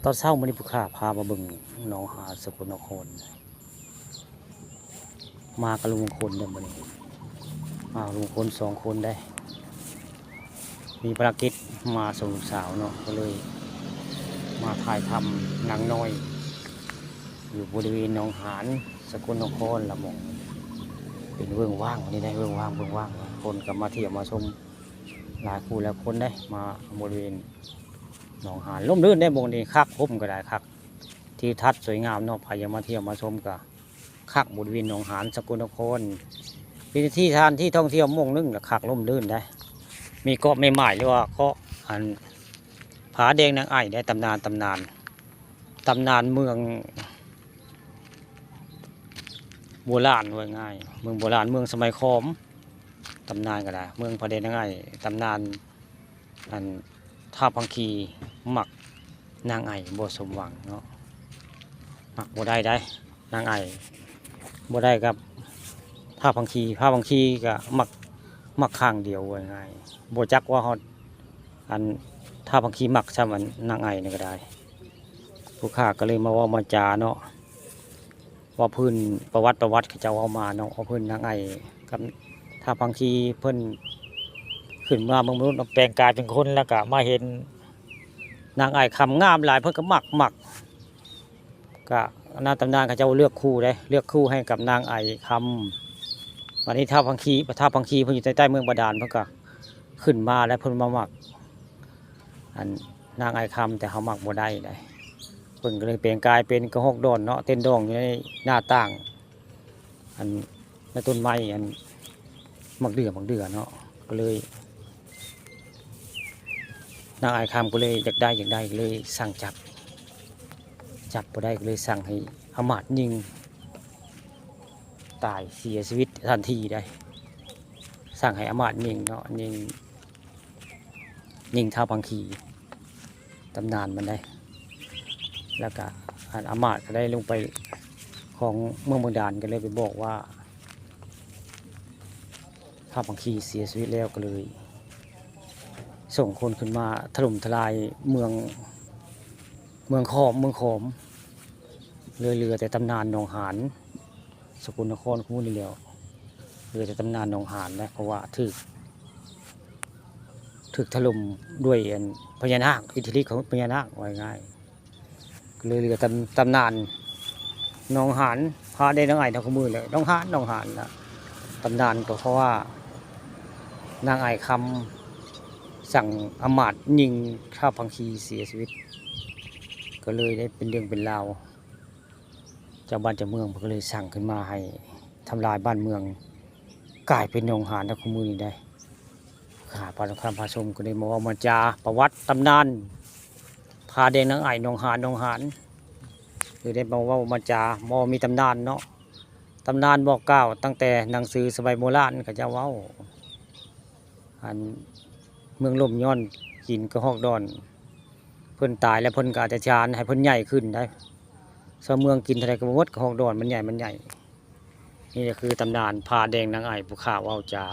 ຕອນເຊົ້າມື້ນີ້ ຜູ້ຂ້າພາມາເບິ່ງໜອງຫານສະກົນນະຄອນ ມາກັບລຸງຄົນເດ້ມື້ນີ້ ມາກັບລຸງຄົນສອງຄົນໄດ໋ ມີພາລະກິດມາສົ່ງລູກສາວເນາະ ກໍເລີຍມາຖ່າຍທຳນາງນ້ອຍ ຢູ່ບໍລິເວນໜອງຫານສະກົນນະຄອນ ລະໝ່ອງເປັນເວີ້ງວ່າງນີ້ໄດ໋ ເວີ້ງວ່າງ ເວີ້ງວ່າງ ຄົນກໍມາທ່ຽວມາຊົມຫຼາຍຄູ່ຫຼາຍຄົນໄດ໋ ມາບໍລິເວນ ໜອງຫານ ລົມລື່ນເດ້ ໝ່ອງນີ້ຄັກ ຮົ່ມກໍໄດ້ຄັກ ທິວທັດສວຍງາມເນາະ ໃຜຢາກມາທ່ຽວມາຊົມກໍຄັກ ບໍລິເວນໜອງຫານສະກົນນະຄອນ ເປັນທີ່ທ່ານທີ່ທ່ອງທ່ຽວໝ່ອງໜຶ່ງລະຄັກ ລົມລື່ນໄດ໋ ມີເກາະແມ່ໝ້າຍ ຫຼືວ່າເກາະອັນ ຜາແດງນາງໄອໄດ໋ ຕຳນານ ຕຳນານ ຕຳນານເມືອງໂບລານ ເວົ້າງ່າຍ ເມືອງໂບລານ ເມືອງສະໄໝຂອມ ຕຳນານກໍໄດ້ ເມືອງຜາແດງນາງໄອ ຕຳນານ ອັນ ທ້າວພັງຄີມັກນາງໄອບໍ່ສົມຫວັງເນາະ ມັກບໍ່ໄດ້ໄດ໋ ນາງໄອບໍ່ໄດ້ກັບທ້າວພັງຄີ ທ້າວພັງຄີກໍມັກ ມັກຂ້າງດຽວ ເວົ້າງ່າຍ ບໍ່ຈັກວ່າຮອດ ອັນ ທ້າວພັງຄີມັກຊ່ຳ ອັນ ນາງໄອນີ້ກໍໄດ້ ຜູ້ຂ້າກໍເລີຍມາເວົ້າມາຈາເນາະ ເວົ້າພື້ນປະຫວັດ ປະຫວັດເຂົາເຈົ້າເວົ້າມາເນາະ ເວົ້າພື້ນນາງໄອກັບທ້າວພັງຄີ ເພິ່ນຂຶ້ນມາເມືອງມະນຸດ ແປງກາຍເປັນຄົນ ແລ້ວກະມາເຫັນນາງໄອຄຳງາມຫຼາຍ ເພິ່ນກໍມັກ ມັກ ກະ ໃນຕຳນານເຂົາເຈົ້າເລືອກຄູ່ເດ້ ເລືອກຄູ່ໃຫ້ກັບນາງໄອຄຳ ບາດນີ້ທ້າວພັງຄີ ທ້າວພັງຄີເພິ່ນຢູ່ໃຕ້ ໃຕ້ເມືອງບາດານ ເພິ່ນກໍຂຶ້ນມາ ແລ້ວເພິ່ນມາມັກ ອັນ ນາງໄອຄຳ ແຕ່ເຮົາມັກບໍ່ໄດ້ໃດ໋ ເພິ່ນກໍເລີຍແປງກາຍເປັນກະຮອກດອນເນາະ ເຕັ້ນດອງຢູ່ໃນໜ້າຕ່າງ ອັນ ໃນຕົ້ນໄມ້ ອັນ ໝາກເດື່ອ ໝາກເດື່ອເນາະ ກໍເລີຍ ນາງໄອຄຳກໍເລີຍຢາກໄດ້ ຢາກໄດ້ ກໍເລີຍສັ່ງຈັບ ຈັບບໍ່ໄດ້ ກໍເລີຍສັ່ງໃຫ້ອາມາດຍິງ ຕາຍ ເສຍຊີວິດທັນທີໄດ໋ ສັ່ງໃຫ້ອາມາດຍິງເນາະ ຍິງ ຍິງທ້າວພັງຄີ ຕຳນານມັນໄດ໋ ແລ້ວກະ ອັນ ອາມາດກໍໄດ້ລົງໄປຂອງເມືອງບາດານ ກໍເລີຍໄປບອກວ່າ ທ້າວພັງຄີເສຍຊີວິດແລ້ວ ກໍເລີຍສົ່ງຄົນຂຶ້ນມາຖະຫຼົ່ມທະລາຍເມືອງ ເມືອງຂອມ ເມືອງຂອມ ເລີຍເຫຼືອແຕ່ຕຳນານໜອງຫານ ສະກົນນະຄອນ ຂອງມື້ນີ້ແລ້ວ ເຫຼືອແຕ່ຕຳນານໜອງຫານແຫຼະ ເພາະວ່າຖືກ ຖືກຖະຫຼົ່ມດ້ວຍ ອັນ ພະຍານາກ ອິດທິລິດຂອງພະຍານາກ ເວົ້າງ່າຍ ເລີຍເຫຼືອຕຳ ຕຳນານໜອງຫານ ຜາແດງນາງໄອເທົ່າຄູ່ມື້ແຫຼະ ໜອງຫານ ໜອງຫານລະ ຕຳນານກໍເພາະວ່ານາງໄອຄຳສັ່ງອາມາດຍິງທ້າວພັງຄີເສຍຊີວິດ ກໍເລີຍໄດ້ເປັນເລື່ອງເປັນລາວ ເຈົ້າບ້ານເຈົ້າເມືອງເພິ່ນກໍເລີຍສັ່ງຂຶ້ນມາໃຫ້ທຳລາຍບ້ານເມືອງ ກາຍເປັນໜອງຫານເທົ່າຄູ່ມື້ນີ້ໄດ໋ ຂ້າພາທ່ານຜູ້ຊົມກໍໄດ້ມາເວົ້າມາຈາປະຫວັດຕຳນານ ຜາແດງນາງໄອ ໜອງຫານ ໜອງຫານ ຫຼືໄດ້ມາເວົ້າມາຈາ ບໍ່ມີຕຳນານເນາະ ຕຳນານບອກກ່າວຕັ້ງແຕ່ໜັງສືສະໄໝໂບລານເຂົາເຈົ້າເວົ້າ ອັນ ເມືອງລົ້ມຍ້ອນກິນກະຮອກດອນ ເພິ່ນຕາຍແລ້ວເພິ່ນກໍອະທິຖານໃຫ້ເພິ່ນໃຫຍ່ຂຶ້ນໄດ໋ ຊາວເມືອງກິນເທົ່າໃດກໍບໍ່ໝົດ ກະຮອກດອນມັນໃຫຍ່ ມັນໃຫຍ່ ນີ້ລະຄືຕຳນານຜາແດງນາງໄອ ຜູ້ຂ້າເວົ້າຈາ